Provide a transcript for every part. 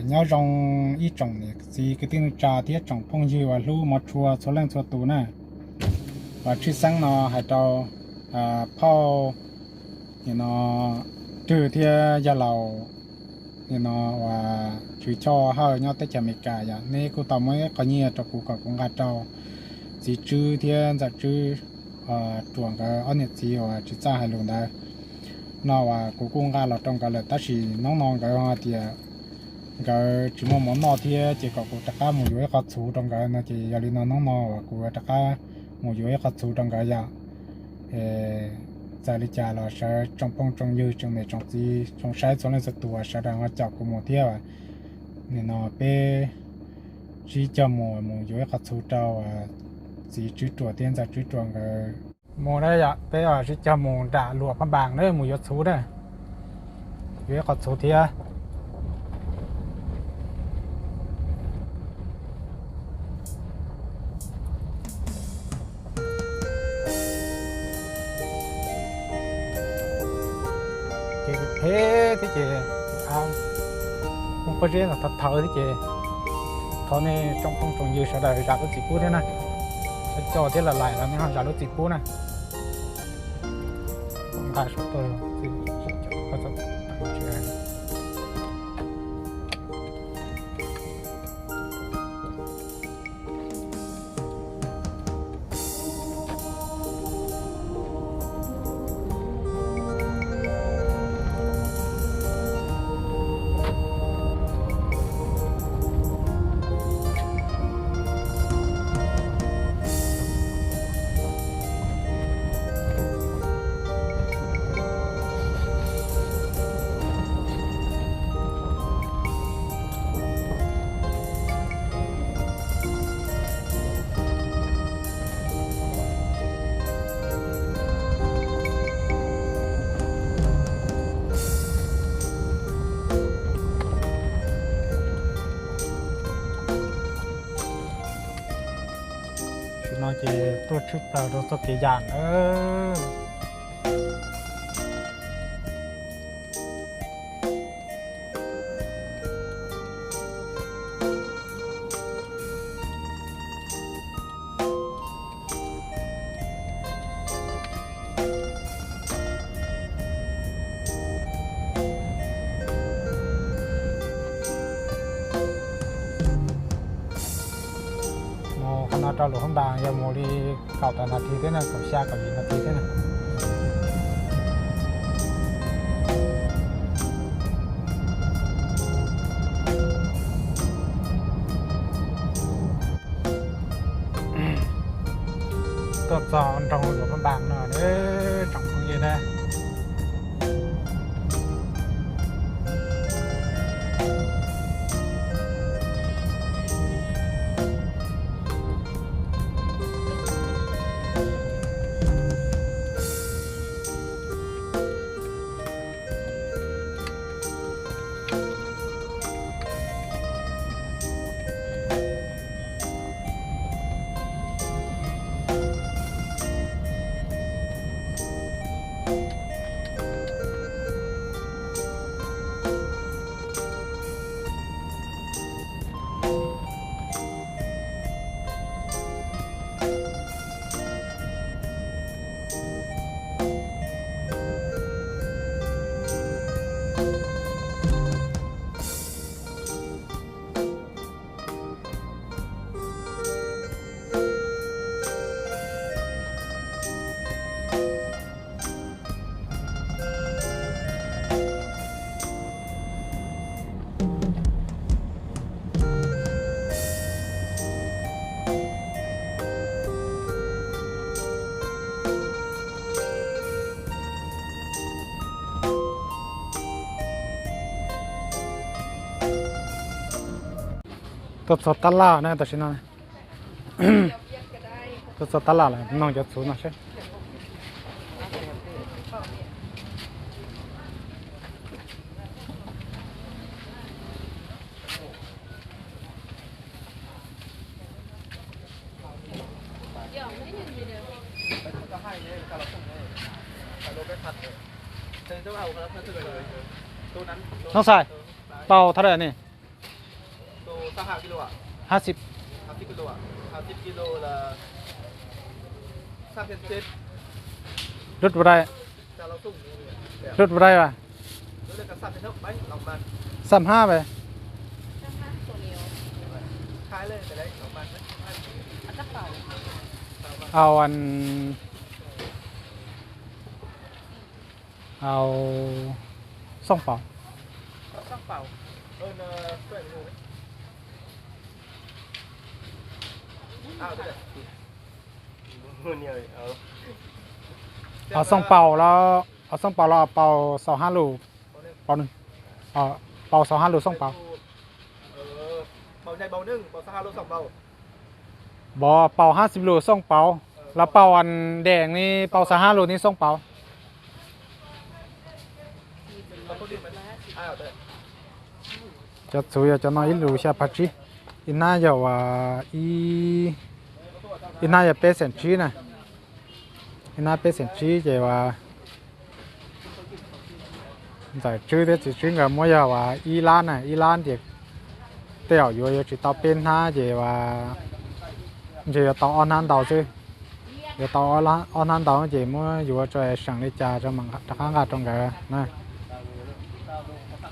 Nyob zoo ib tsoom niam txiv kwv tij neej tsa thiab tsoom phooj ywg uas hlub mov tshua txhua leej txhua tus na. Uas tshwj xeeb no hais rau phauj nim no Rwg thiab yawg laus nim no uas Tswv Choj Hawj nyob teb chaws Amelikas yom, neb kuj tau muab ib qho nyiaj rau kuv kom kuv nqa rau txiv Tswb thiab ntxawm Tswb ruam nkawd ob niam txiv uas tsis txawj hais lus ntawd no uas kuv kuj nqa los rau nkawd lawm, tab sis hnub no nkawd hais tias nkawd tsis muaj mov noj thiab ces kom kuv rov qab mus yuav ib qho txhuv rau nkawd no ces yog li no hnub no uas kuv rov qab mus yuav ib qho txhuv rau nkawd yom. Txawm li cas los sawv tsoom phooj tsoom ywg tsoom niam tsoom txiv tsoom saib txhua leej txhua tus sawv daws ho caum kuv mus thiab. Nim no peb sib cog mus mus yuav ib qho txhuv rau txiv Tswb ruam thiab ntxawm Tswb ruam nkawd. Mus na yom, peb sib cog mus nram Luam Phaj Npas na mus yuav txhuv na, yuav ib qho txhuv thiab. Kev phem thiab ces mus pob zeb no thawv thawv thiab ces thov nej tsoom phooj tsoom ywg sawv daws zam lub txim pub thiab na. Coj thiab lawm lais los nej ho zam lub txim pub na. Nqa saum toj. Tam sim no ces tuaj tshwj plaws rau txoj kev yam nawb. Mus qhov no rau Luam Phaj Npas yog mus li kaum tawm nas this thiab na, kaum xya kaum yim nas this thiab na. Tuaj txog nroog Luam Phaj Npas no tsoom phooj ywg na. Tuaj txog tab laj na tam sim no. Tuaj txog tab laj lawm, noj cov txhuv no seb. Nov xais, tau thov daim ni. Hai mươi. Rút vào đây. Rút vào đây à? Xam hab về. Ao ăn. Ao. Song pau. Ao song pau los, ao song pau los ao pau sau hab lus. Pau, pau sau hab lus song pau. Pau hab xib lus song pau. Los pau ăn đèn ni pau sau hab lus ni song pau. Cov txuv yog cov no ib lus xya phav tsib. Ib hnab yog ua ib, ib hnab yog peb xeem tsib na. Ib hnab peb xeem tsib ces ua ntxawm Tswb thiab txiv Tswb nkawd muab yog ua ib lab na, ib lab ces tej zaum yuav yuav tsis tau peb hnab ces ua ntshe yuav tau ob hnab ntau xwb. Yuav tau ob hnab ntau ces muab yuav tso seem li cas rov qab nqa rau nkawd na.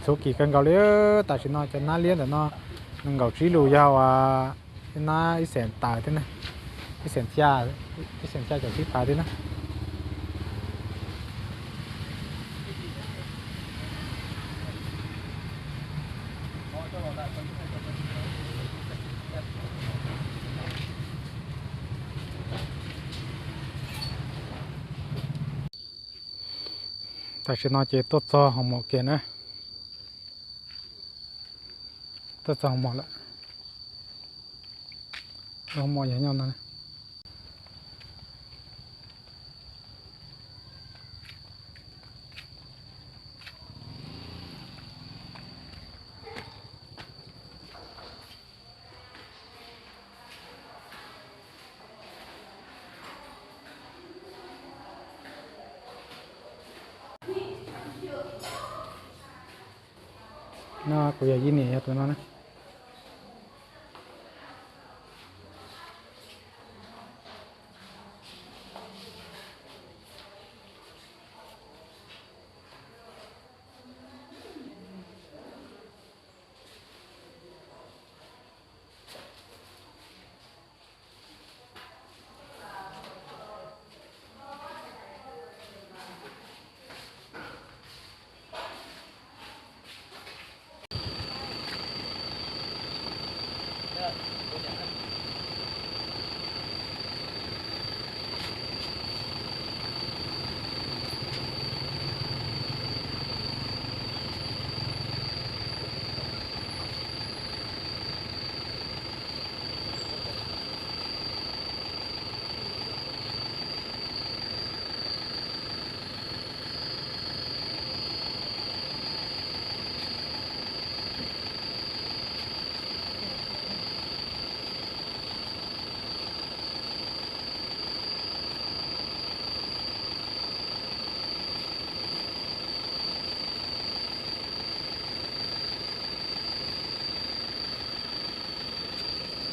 Txhua kis kawg nkaus li. Tam sim no cov hnab liab ntawm no nees nkaum tsib lus yog ua ib hnab ib xeem tawm thiab na, ib xeem xya, ib xeem xya caum tsib phav thiab na. Tam sim no ces tuaj txog hoo mom kiag na. Tuaj txog hoo mom lawm. Hoo mom yog nyob no. No kuv yog Yij niam yog tus no na.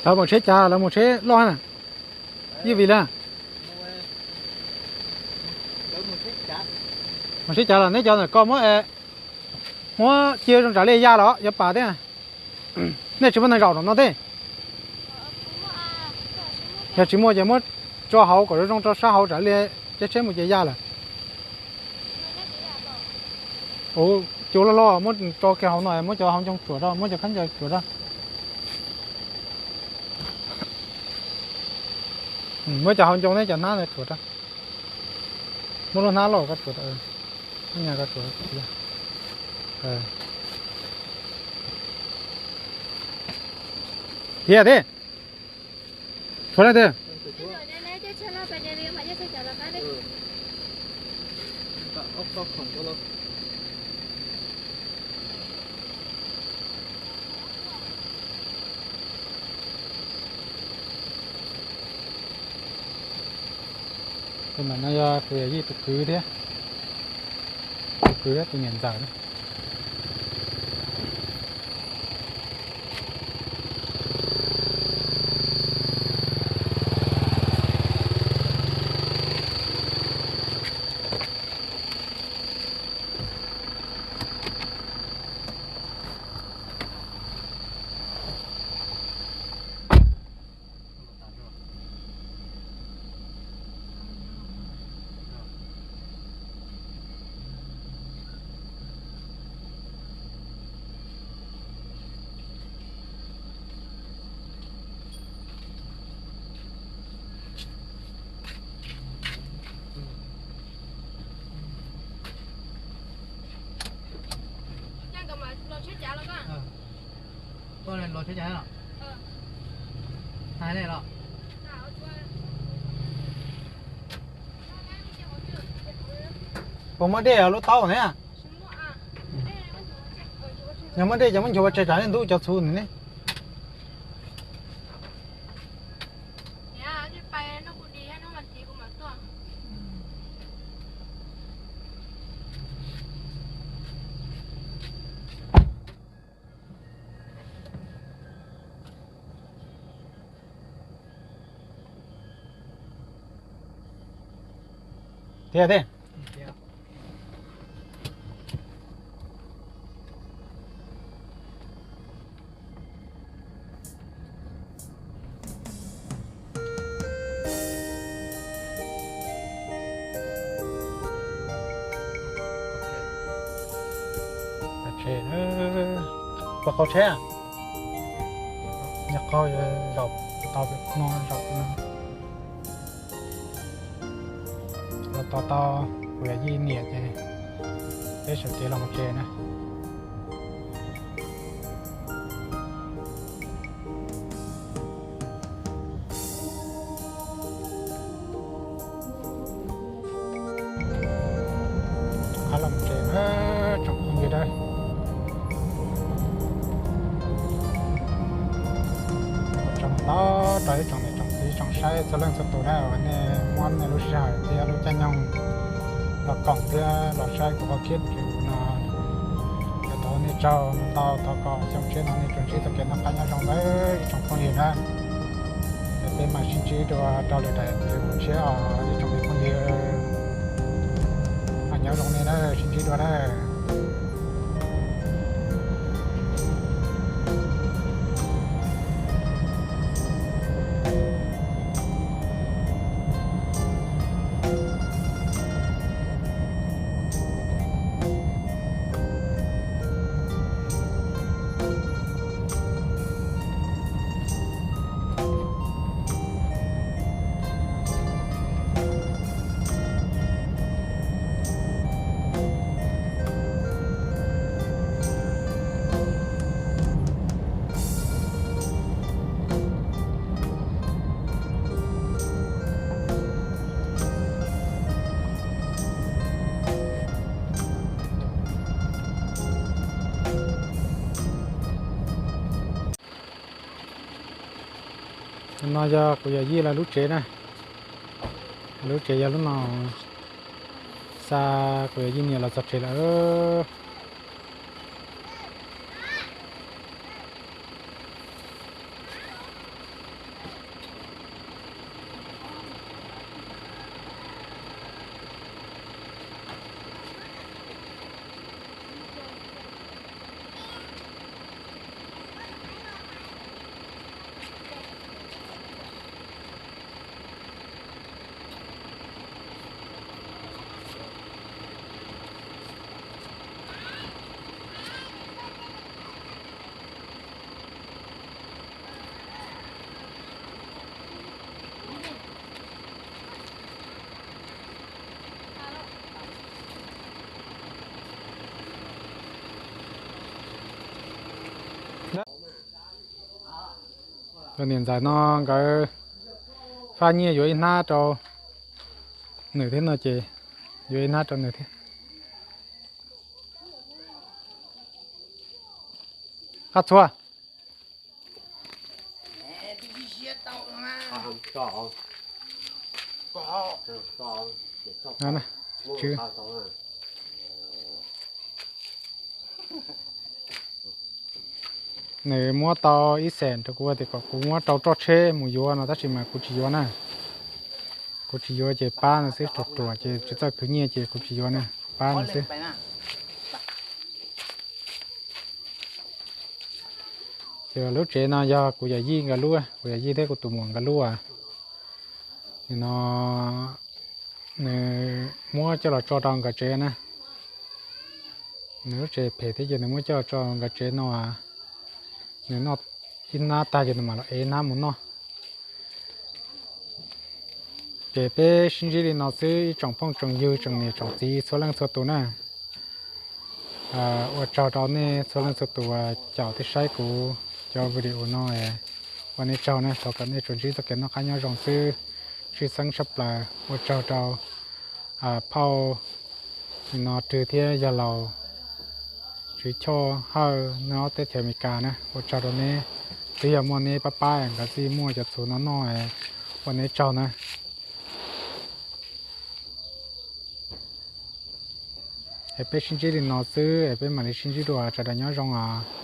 Lawv mus tsheb cas, lawv mus tsheb loj na? Ib vim li, mus tsheb cas los neb cov ntawm ko muab, muab cia zoo tsam li ya los yuav pam thiab. Nej tsis muaj neeg zaum no thiab? Yog tsis muaj ces muab tso hauv kom zoo zoo rau sab hauv tsam li cab tsheb mus ces ya lawm. Ua cov loj loj muab tso kiag hauv no, muab cov hauv ncoo tsuam rau, muab cov khaub ncaws tsuam rau. Muab cov hauv ncoo thiab cov hnab ntawd tsuam rau. Muab lub hnab loj ko tsuam rau. Lub nyuag ko tsuam. Thiab thiab. Tshuav leej twg? Tus ntawm no yog kuv yawm yij tus kwv thiab, tus kwv thiab tus niam ntxawm na. Tuaj los tsheb cas los? Hais ne los? Puas muaj dej lub taub ne? Yog muaj dej ces muab nchuav ua tseg tsam nej ntub cov txhuv ntawd ne. Thiab thiab. Tsheb, puas qaug tsheb? Yog qaug zaum tau pem no, zaum pem no. Los tos tau kuv yawm yij niam ces peb sawv kev los mus tsev na. Qab los mus tsev na, tsoom phooj ywg na. Tsoom to rau ib tsoom niam tsoom txiv tsoom saib txhua leej txhua tus na, uas nej muab nej lub sij hawm thiab lub caij nyoog los koom thiab los saib kuv qhov clip no. Yuav thov nej tsaug ntau, thov kom xyoo tshiab no nej tsuas ntsib txoj kev noj qab nyob zoo nawb ib tsoom phooj ywg na. Es peb mam sib ntsib dua rau lwm daim video tshiab os ib tsoom phooj ywg. Mas nyob zoo nej na, sib ntsib dua na. No yog kuv yawm yij lawv lub tsev na. Lub tsev yog lub no. Xa kuv yawm yij niam los txog tsev lawm. Cov niam ntxawm no nkawd faj nyiaj yuav ib hnab rau nws thiab no ces yuav ib hnab rau nws thiab. Qab txhua. Tsw. Nws muab tau ib xees rau kuv tias kom kuv muab rau roj tsheb mus yuav no tab sis mas kuv tsis yuav na. Kuv tsis yuav ces pab no xwb, ruam ruam ces tsis txawj khwv nyiaj ces kuv tsis yuav na, pab no xwb. Ces lub tsev no yog kuv yawm yij nkawd lub, kuv yawm yij thiab kuv tus muam nkawd lub. Nim no nws muab coj los tso rau nkawd tsev na. Nws lub tsev phem thiab ces nws muab coj los tso nkawd tsev no. Nws noj ib hnab tag ces nws mam los ev ib hnab mus noj. Ces peb sib ntsib li no xwb ib tsoom phooj tsoom ywg tsoom niam tsoom txiv txhua leej txhua tus na. Ua tsaug rau nej txhua leej txhua tus uas caum thiab saib kuv cov video no, ua nej tsaug na, thov kom nej tsuas ntsib txoj kev noj qab nyob zoo xwb, tshwj xeeb tshaj plaws ua tsaug rau phauj no rwg thiab yawg laus Tswv Choj Hawj nyob teb chaws Amelikas na, ua tsaug rau neb. Twb yog muaj neb pab pab nkawd thiaj muaj cov txhuv no noj, ua neb tsaug na. Es peb sib ntsib li no xwb es peb mam li sib ntsib dua, sawv daws nyob zoo os.